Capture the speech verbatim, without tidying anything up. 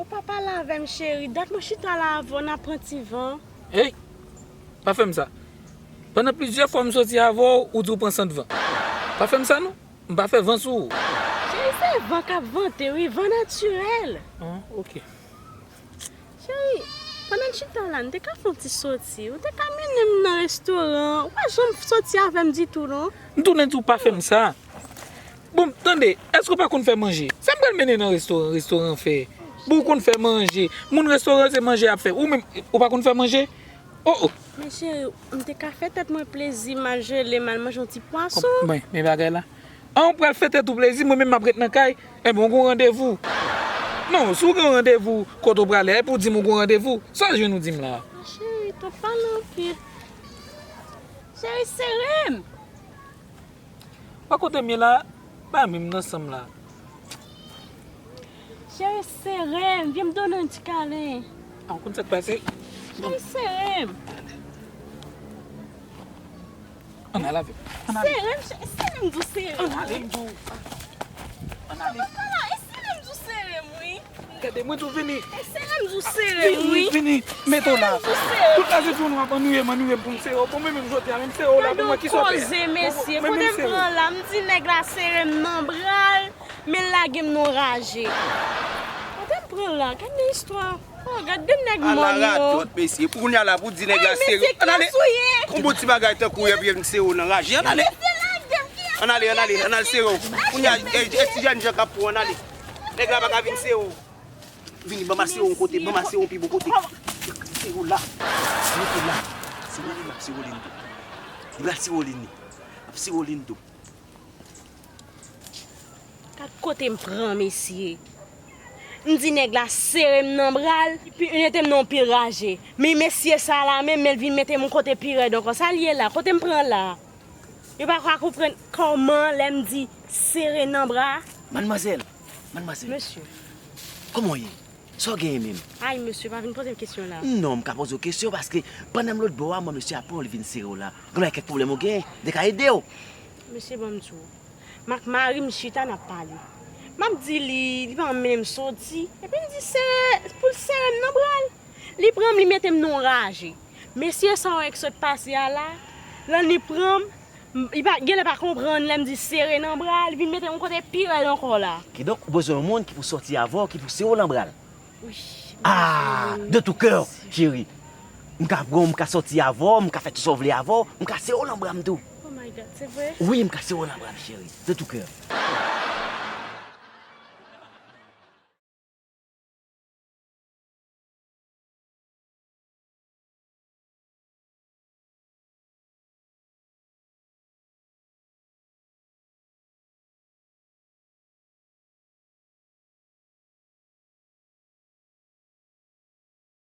Ou pa pale avè m, cheri. Dat mwen chita la avè w, n ap pran ti van. Ey, pa fè m sa. Pandan plizyè fwa m soti avè w, ou di w pran sant van. Pa fè m sa non. M pa fè van sou ou. Cheri, se van k ap vante, wi, van natirèl. Ah, ok. Cheri, pandan n chita la, n te ka fè yon ti soti. Ou te ka mennen m nan restoran. Ou pa janm soti avè m ditou, non. M tounen di w pa fè m sa. Bon, tande, èske w pa konn fè manje? Sa m pral mennen nan restoran, restoran fè? Bon, ou konn fè manje. Moun restoran se manje y ap fè. Ou menm, ou pa konn fè manje? Oh, oh. Men cheri, m te ka fè tèt mwen plezi, m al jele, m al manje yon ti pwason. Men, men bagay la. An, ou pral fè tèt ou plezi, mwen menm m ap ret nan kay. Enben, ou gon randevou. Non, si w gen randevou kote w prale a, epi w di m ou gon randevou, sa w jwenn ou di m la? Cheri, twòp pale anpil. Cheri, sere m. Pa kote m ye la, pa menm nan san m la. Cheri, sere m, vye m donnen yon ti kale. A, w konn sa k pase? Cheri, sere m. Ann al avè m. Ann ale. Sere m, cheri, sere m, di w sere m. Ann ale, m di w. Ann ale. Papa la, e sere m, di w sere m, wi. Gade, mwen tou vini. E sere m, di w sere m, wi. Vini, vini. Mete w la. Sere m, di w sere m. Tout la se tou nou ap annuye m, annuye m pou m sere w. Bon, mwen menm jodi a, menm sere w la, bon, mwen ki sòtè. Gade yon koze, mesye. Kote m pran la, m di nèg la sere m nan bra l. Men l lage m nan raje. Kote m pran la? Gad nan istwa. Oh, gad de nèg mòn yo. Ala radòt, mesye. Pou kounye a la, pou di nèg la sere. Ann ale. Yon bon ti bagay tankou epi m sere w nan raje. Ann ale. Ann ale, ann ale, ann al sere w. Kounye a, e, e ti jèn jan k ap pran w, ann ale. Nèg la pa ka vin sere w. Vini, ban m al sere w yon kote, ban m al sere w yon pi bon kote. Sere w la. Sere w la. Sere w la, sere w lin tou. Li pral sere w lin li. Ap sere w lin tou. Gad kote m pran mesye. M di nèg la sere m nan bra l, epi l mete m nan yon pil raje. Men mesye sa la menm, men l vin mete m yon kote pi rèd ankò. Sa l ye la? Kote m pran la? Yo pa ka konprann kòman lè m di sere nan bra. Madmwazèl, madmwazèl. Mesye. Kòman w ye? Sa w genyen menm? Ay, mesye, pa vin poze m kesyon la. Non, m ka poze w kesyon paske pandan m lòt bò a, m wè mesye a pran w, li vin sere w la. Gen lè kèk pwoblèm ou genyen, m te ka ede w. Mesye, ban m di w. M ak mari m chita, n ap pale. M ap di li, li pa mennen m soti. Epi m di sere, pou l sere m nan bra l. Li pran m, li mete m nan yon raje. Mesye sa yo k sot pase a la, lè li pran m, m, li pa, genlè pa konprann lè m di sere nan bra l, li vin mete m yon kote pi rèd ankò la. Kidonk, ou bezwen yon moun ki pou sòti avè w, ki pou sere w nan bra l. Wi. Ah, de tout cœur, cheri. M ka pran w, m ka sòti avè w, m ka fè tout sa w vle avè w, m ka sere w nan bra m tou. Oh my God, se vre? Wi, m ka sere w nan bra m, cheri. De tout cœur.